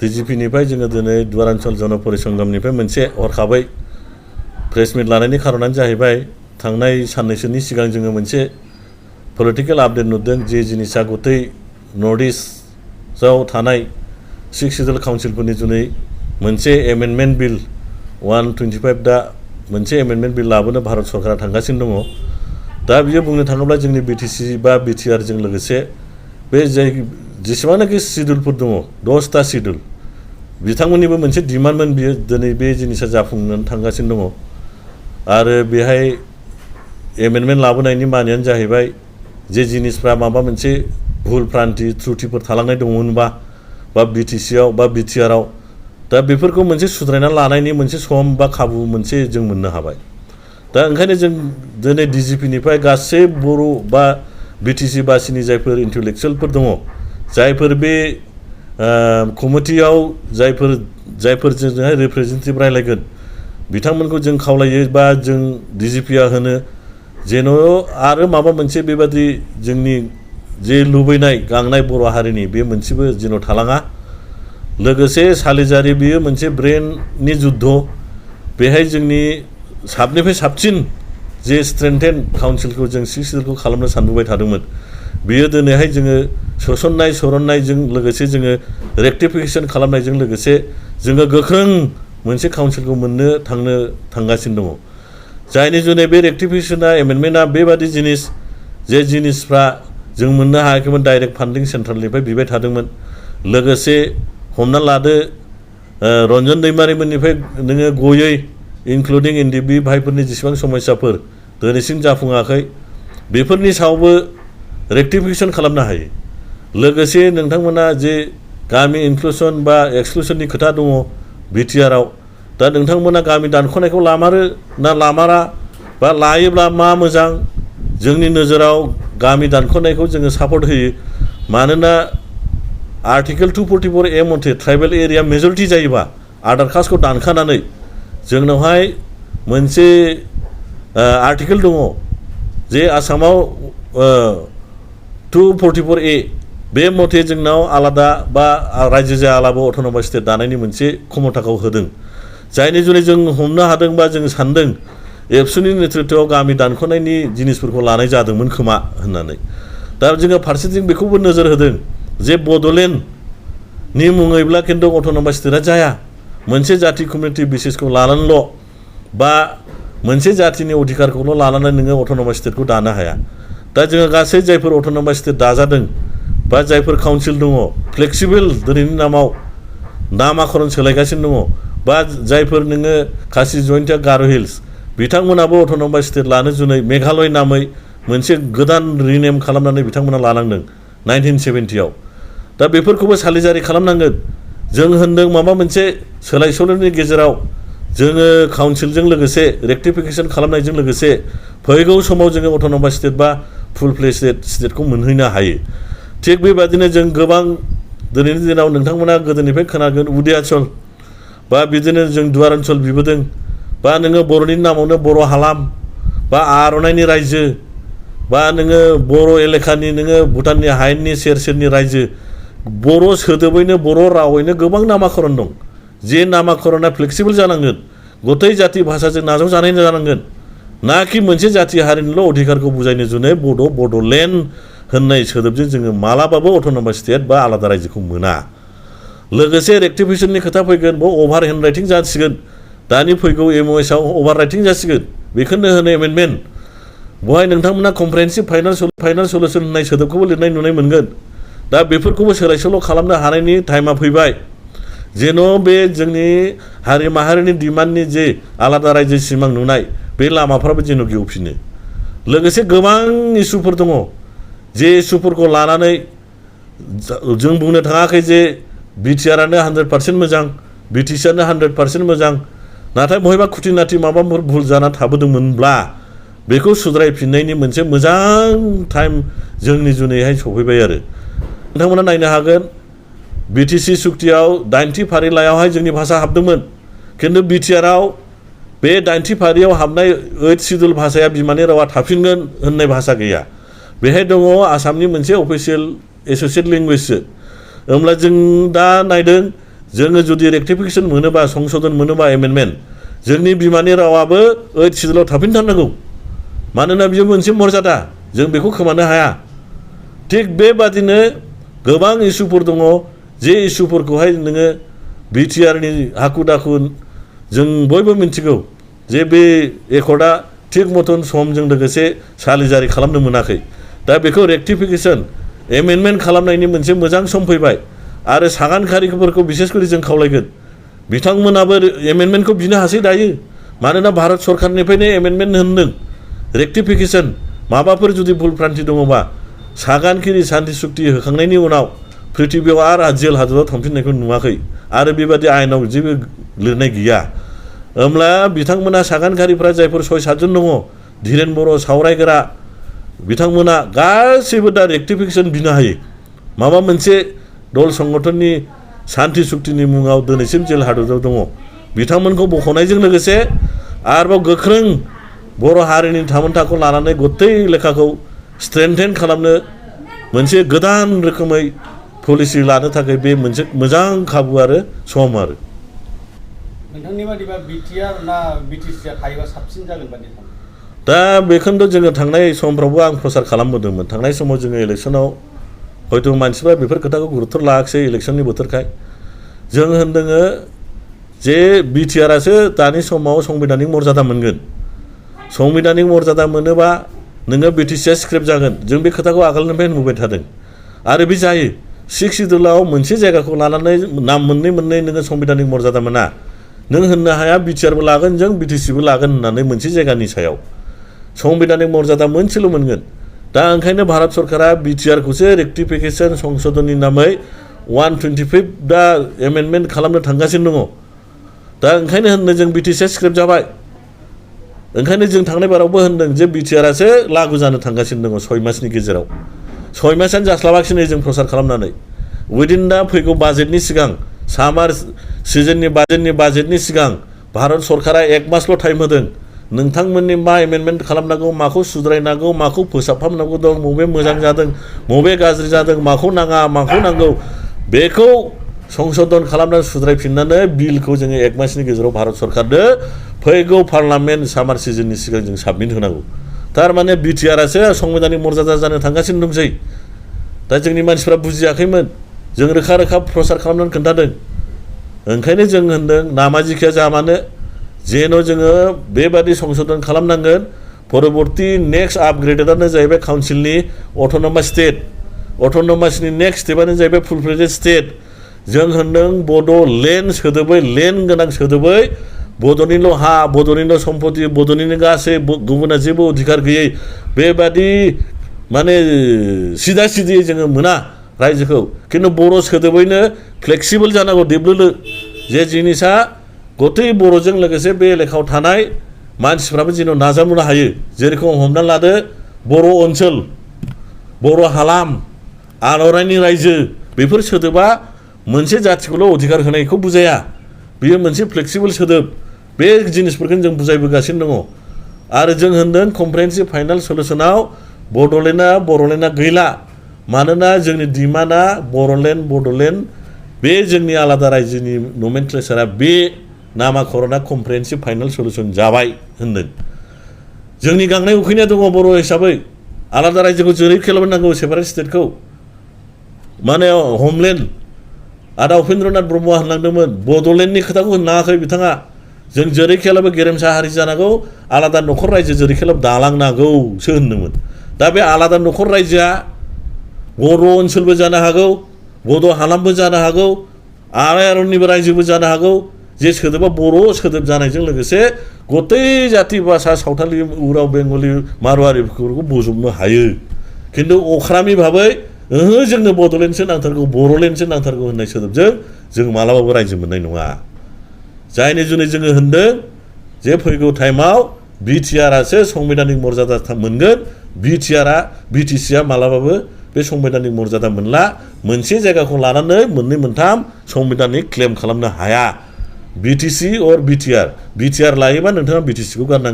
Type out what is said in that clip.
DGPनिफ्राय जोङो दिनै दुवारान्चल जन परिसंगमनिफ्राय मोनसे हरखाबै प्रेस मिट लानायनि खारनानो जाहैबाय थांनाय साननैसोनि सिगां जोङो मोनसे पलिटिकल आपडेट नुदों जे जिनिसा गथै नर्थ इस्टआव थानाय 6 सिडुल काउन्सिलफोरनि जुनै मोनसे एमेन्डमेन्ट बिल 125 दा मोनसे एमेन्डमेन्ट बिल लाबोनो भारत सरकारा थांगासिनो दङ। दा बियो बुंनो थाङोब्ला जोंनि बिटिसि बा बिटिआरजों लोगोसे बे जाय जेसेबांनाखि सिडुलफोर दङ 10टा सिडुल बिथांमोननिबो मोनसे डिमान्डमोन बियो दिनै बे जिनिसा जाफुंनानै थांगासिनो दङ। आरो बेहाय एमेन्डमेन्ट लाबोनायनि मानियानो जाहैबाय जे जिनिसफ्रा माबा मोनसे भुल भ्रान्थि त्रुटिफोर थालांनाय दङमोनबा बा बिटिसिआव बा बिटिआरआव दा बेफोरखौ मोनसे सुद्रायना लानायनि मोनसे सम बा खाबु मोनसे जों मोननो हाबाय। दा ओंखायनो जों दिनै DGPनिफ्राय गासै बर' बा बिटिसि बासिनि जायफोर इन्टेलेक्सुयेलफोर दङ जायफोर बे कमिटियाव जायफोरजोंहाय रिप्रेजेन्टेटिभ रायलायगोन बिथांमोनखौ जों खावलायो बा जों DGPआ होनो जेन' आरो माबा मोनसे बेबादि जोंनि जे लुबैनाय गांनाय बर' हारिनि बे मोनसेबो जेन' थालाङा। लोगोसे सालिजारि बियो मोनसे ब्रेननि जुद्ध बेहाय जोंनि साबनिफ्राय साबसिन जे स्ट्रेन्थेन काउन्सिलखौ जों 6 सिडुलखौ खालामनो सानबोबाय थादोंमोन बियो दिनैहाय जोङो सोसननाय सरननायजों लोगोसे जोङो रेक्टिफिकेसन खालामनायजों लोगोसे जोङो गोख्रों मोनसे काउन्सिलखौ मोननो थांगासिनो दङ। जायनि जुनै बे रेक्टिफिकेसना एमेन्डमेन्टआ बेबादि जिनिस जे जिनिसफ्रा जों मोननो हायाखैमोन डाइरेक्ट फान्डिं सेन्ट्रेलनिफ्राय बिबाय थादोंमोन। लोगोसे हमना लादो रन्जन दैमारिमोननिफ्राय नोङो गयै इनक्लुडिं NDB भाइफोरनि जेसेबां समस्याफोर दिनैसिम जाफुङाखै बेफोरनि सायावबो रेक्टिफिकेसन खालामनो हायो। लोगोसे नोंथांमोना जे गामि इनक्लुसन बा एक्सक्लुसननि खोथा दङ बिटिआरआव दा नोंथांमोना गामि दानख'नायखौ लामारो ना लामारा बा लायोब्ला मा मोजां जोंनि नोजोराव गामि दानख'नायखौ जोङो सापर्ट होयो। मानोना आर्टिकेल 244A मथे ट्राइबेल एरिया मेजरिटि जायोबा आधार कास्टखौ दानखानानै जोंनावहाय मोनसे आर्टिकेल दङ जे आसामाव 244A बे मथे जोंनाव आलादा बा रायजो जायालाबो अट'नमास स्टेट दानायनि मोनसे क्षमताखौ होदों। जायनि जुनै जों हमनो हादों बा जों सान्दों एबसुनि नेतृत्वआव गामि दानख'नायनि जिनिसफोरखौ लानाय जादोंमोन खोमा होननानै। दा जोङो फारसेथिं बेखौबो नोजोर होदों जे बड'लेण्डनि मुङैब्ला खिन्थु अट'नमास स्टेटआ जाया मोनसे जाथि कमिउनिटि बेसिसखौ लानानैल' बा मोनसे जाथिनि अधिकारखौल' लानानै नोङो अट'नमास स्टेटखौ दानो हाया। दा जोङो गासै जायफोर अट'नमास स्टेट दाजादों बा जायफोर काउन्सिल दङ फ्लेक्सिबल दिनैनि नामाव नामाकरन सोलायगासिनो दङ बा जायफोर नोङो खासि जयन्तिया गार' हिल्स बिथांमोनाबो अट'नमास स्टेट लानो जुनै मेघालय नामै मोनसे गोदान रिनेम खालामनानै बिथांमोना लानांदों 1970आव। दा बेफोरखौबो सालिजारि खालामनांगोन। जों होनदों माबा मोनसे सोलाय सोल'नि गेजेराव जोङो काउन्सिलजों लोगोसे रेक्टिफिकेसन खालामनायजों लोगोसे फैगौ समाव जोङो अट'नमास स्टेट बा फुल फ्लेज स्टेटखौ मोनहैनो हायो। थिग बेबादिनो जों गोबां दिनैनि दिनाव नोंथांमोना गोदोनिफ्राय खोनागोन उदियाचल बा बिदिनो जों दुवारान्चल बिबोदों बा नोङो बर'नि नामावनो बर' हालाम बा आर'नाइनि रायजो बा नोङो बर' एलेखानि नोङो भुटाननि हायेननि सेर सेरनि रायजो बर' सोदोबैनो बर' रावैनो गोबां नामाकरन दं। जे नामाकरना फ्लेक्सिबल जानांगोन गथै जाथि भाषाजों नाजावजानाय जानांगोन नाखि मोनसे जाथि हारिनिल' अधिकारखौ बुजायनो जुनै बड'लेण्ड होननाय सोदोबजों जोङो मालाबाबो अट'नमास स्टेट बा आलादा रायजोखौ मोना। लोगोसे रेक्टिफिकेसननि खोथा फैगोन बेयाव अभार हेन्ड राइटिं जासिगोन दानि फैगौ MOSआव अभार राइटिं जासिगोन बेखौनो होनो एमेन्डमेन्ट। बेवहाय नोंथांमोना कमप्रेहेन्सिभ फाइनाल सल्युसन होननाय सोदोबखौबो लिरनाय नुनाय मोनगोन। दा बेफोरखौबो सोलाय सोल' खालामनो हानायनि टाइमा फैबाय जेन' बे जोंनि हारि माहारिनि डिमान्डनि जे आलादा रायजो सिमां नुनाय बे लामाफ्राबो जेन' गेवफिनो। लोगोसे गोबां इस्युफोर दङ जे इस्युफोरखौ लानानै जों बुंनो थाङाखै जे बिटिआरआनो 100% मोजां बिटिसिआनो 100% मोजां नाथाय बहायबा खुथिनाथि माबाफोर भुल जाना थाबोदोंमोनब्ला बेखौ सुद्रायफिननायनि मोनसे मोजां टाइम जोंनि जुनैहाय सफैबाय आरो नोंथांमोना नायनो हागोन बिटिसि सुक्तियाव 90 फारिलाइयावहाय जोंनि भाषा हाबदोंमोन खिन्थु बिटिआरआव बे 90 फारियाव हाबनाय 8 सिडुल भाषाया बिमानि रावा थाफिनगोन होननाय भाषा गैया। बेहाय दङ आसामनि मोनसे अफिसियेल एस'सिएट लेंगुवेजसो। होमब्ला जों दा नायदों जोङो जुदि रेक्टिफिकेसन मोनोबा संशोधन मोनोबा एमेन्डमेन्ट जोंनि बिमानि रावाबो 8 सिडुलाव थाफिनथारनांगौ मानोना बियो मोनसे मर्यादा जों बेखौ खोमानो हाया थिग बेबादिनो गोबां इस्युफोर दङ जे इस्युफोरखौहाय नोङो बिटिआरनि हाखु दाखु जों बयबो मिन्थिगौ जे बे एकर्डआ थिग मथन समजों लोगोसे सालिजारि खालामनो मोनाखै दा बेखौ रेक्टिफिकेसन एमेन्डमेन्ट खालामनायनि मोनसे मोजां सम फैबाय आरो सागानखारिफोरखौ बिसेसकरि जों खावलायगोन बिथांमोनाबो एमेन्डमेन्टखौ बिनो हासै दायो मानोना भारत सरकारनिफ्रायनो एमेन्डमेन्ट होनदों रेक्टिफिकेसन माबाफोर जुदि भुलप्रान्थि दङबा सागानखिरि सान्ति सुक्ति होखांनायनि उनाव पृथिबियाव आरो जेल हादराव थांफिननायखौ नुवाखै आरो बेबादि आयेनाव जेबो लिरनाय गैया होमब्ला बिथांमोना सागानखारिफ्रा जायफोर 6-7 जन दङ धीरेन बर' सावरायग्रा बिथांमोना गासैबो दा रेक्टिफिकेसन बिनो हायो माबा मोनसे दल संगठननि सान्ति सुक्तिनि मुङाव दिनैसिम जेल हादराव दङ बिथांमोनखौ बख'नायजों लोगोसे आरोबाव गोख्रों बर' हारिनि थामोनथाखौ लानानै गथै लेखाखौ स्ट्रेंथेन खालामनो मोनसे गोदान रोखोमै पलिसि लानो थाखाय बे मोनसे मोजां खाबु आरो सम आरो नोंथांनि बादिबा बिटिआर ना बिटिसिआ थायोबा साबसिन जागोन बादि दा बेखौनोथ' जोङो थांनाय समफ्रावबो आं प्रसार खालामबोदोंमोन थांनाय समाव जोङो इलेक्सनाव हयथ' मानसिफ्रा बेफोर खोथाखौ गुरुत्थ' लायाखिसै इलेक्सननि बोथोरखाय जों होनदोङो जे बिटिआरआसो दानि समाव संबिधानिक मर्यादा मोनगोन संबिधानिक मर्यादा मोनोबा नोङो बिटिसिआ स्क्रेप जागोन जों बे खोथाखौ आगोलनिफ्राय नुबाय थादों आरो बे जायो 6 सिडुलाव मोनसे जायगाखौ लानानै नाम मोननै नोङो संबिधानिक मर्यादा मोना नों होननो हाया बिटिआरबो लागोन जों बिटिसिबो लागोन होननानै मोनसे जायगानि सायाव संबिधानिक मर्यादा मोनसेल' मोनगोन दा ओंखायनो भारत सरकारा बिटिआरखौसो रेक्टिफिकेसन संशोधननि नामै 125 दा एमेन्डमेन्ट खालामनो थांगासिनो दङ दा ओंखायनो होनदों जों बिटिसिआ स्क्रेप जाबाय ओंखायनो जों थांनाय बारावबो होनदों जे बिटिआरआसो लागु जानो थांगासिनो दङ 6 मासनि गेजेराव 6 मासानो जास्लाबाखिसै जों प्रसार खालामनानै उइदिन दा फैगौ बाजेटनि सिगां सामार सिजननि बाजेटनि सिगां भारत सरकारा 1 मासल' टाइम होदों नोंथांमोननि मा एमेन्डमेन्ट खालामनांगौ माखौ सुद्रायनांगौ माखौ फोसाबफामनांगौ दं बबे मोजां जादों बबे गाज्रि जादों माखौ नाङा माखौ नांगौ बेखौ संशोधन खालामनानै सुद्रायफिननानै बिलखौ जोङो 1 मासनि गेजेराव भारत सरकारनो फैगौ पार्लामेन्ट सामार सिजननि सिगां जों साबमिट होनांगौ थारमाने बिटिआरआसो संबिधानिक मर्यादा जानो थांगासिनो दंसै दा जोंनि मानसिफ्रा बुजियाखैमोन जों रोखा रोखा प्रसार खालामनानै खोन्थादों ओंखायनो जों होनदों नामा जिखिया जा मानो जेन' जोङो बेबादि संशोधन खालामनांगोन परबर्ती नेक्स्ट आपग्रेडेडआनो जाहैबाय काउन्सिलनि अट'नमास स्टेट अट'नमासनि नेक्स्ट स्टेपआनो जाहैबाय फुल फ्लेजेड स्टेट जों होनदों बड'लेण्ड सोदोबै लेन्ड गोनां सोदोबै बड'निल' हा बड'निल' सम्पति बड'निनो गासै गुबुना जेबो अधिकार गैयै बेबादि माने सिदा सिदियै जोङो मोना रायजोखौ खिन्थु बर' सोदोबैनो फ्लेक्सिबल जानांगौ देब्लोलो जे जिनिसा गथै बर'जों लोगोसे बे एलेकायाव थानाय मानसिफ्राबो जेन' नाजावनो हायो जेरेखम हमना लादो बर' ओनसोल बर' हालाम आर'नाइनि रायजो बेफोर सोदोबा मोनसे जाथिखौल' अधिकार होनायखौ बुजाया बेयो मोनसे फ्लेक्सिबल सोदोब बे जिनिसफोरखौ जों बुजायबोगासिनो दङ आरो जों होनदों कमप्रेहेन्सिभ फाइनाल सलुसनाव बर'लेण्डआ गैला मानोना जोंनि डिमान्डआ बड'लेण्ड बे जोंनि आलादा रायजोनि नमेनक्लेचारआ बे नामाकरणआ कमप्रेहेन्सिभ फाइनाल सलुसन जाबाय होनदों जोंनि गांनाय उखैनाया दङ बर' हिसाबै आलादा रायजोखौ जेरै खालामनांगौ सेपारेट स्टेटखौ माने हमलेण्ड आदा उपेन्द्रनाथ ब्रह्मआ होनलांदोंमोन बड'लेण्डनि खोथाखौ होनाङाखै बिथाङा जों जेरै खेलाबो गेरेमसा हारि जानांगौ आलादा न'खर रायजो जेरै खेलाबो दालांनांगौसो होनदोंमोन दा बे आलादा न'खर रायजोआ बर' ओनसोलबो जानो हागौ बड' हालामबो जानो हागौ आलायारननिबो रायजोबो जानो हागौ जे सोदोबा बर' सोदोब जानायजों लोगोसे गतै जाति भाषा सावथालि उराव बेंगलि मारवारिफोरखौ बोजबनो हायो खिन्थु अख्रामी भाबै ओहो जोंनो बड'लेण्डसो नांथारगौ बर'लेण्डसो नांथारगौ होननाय सोदोबजों जों मालाबाबो रायजो मोननाय नङा जायनि जुनै जोङो होनदों जे फैगौ टाइमाव बिटिआरआसो संबिधानिक मर्यादा मोनगोन बिटिसिआ मालाबाबो बे संबिधानिक मर्यादा मोनला मोनसे जायगाखौ लानानै मोननै मोनथाम संबिधानिक क्लेम खालामनो हाया बिटिसि अर बिटिआर लायोबा नोंथाङा बिटिसिखौ गारनांगोन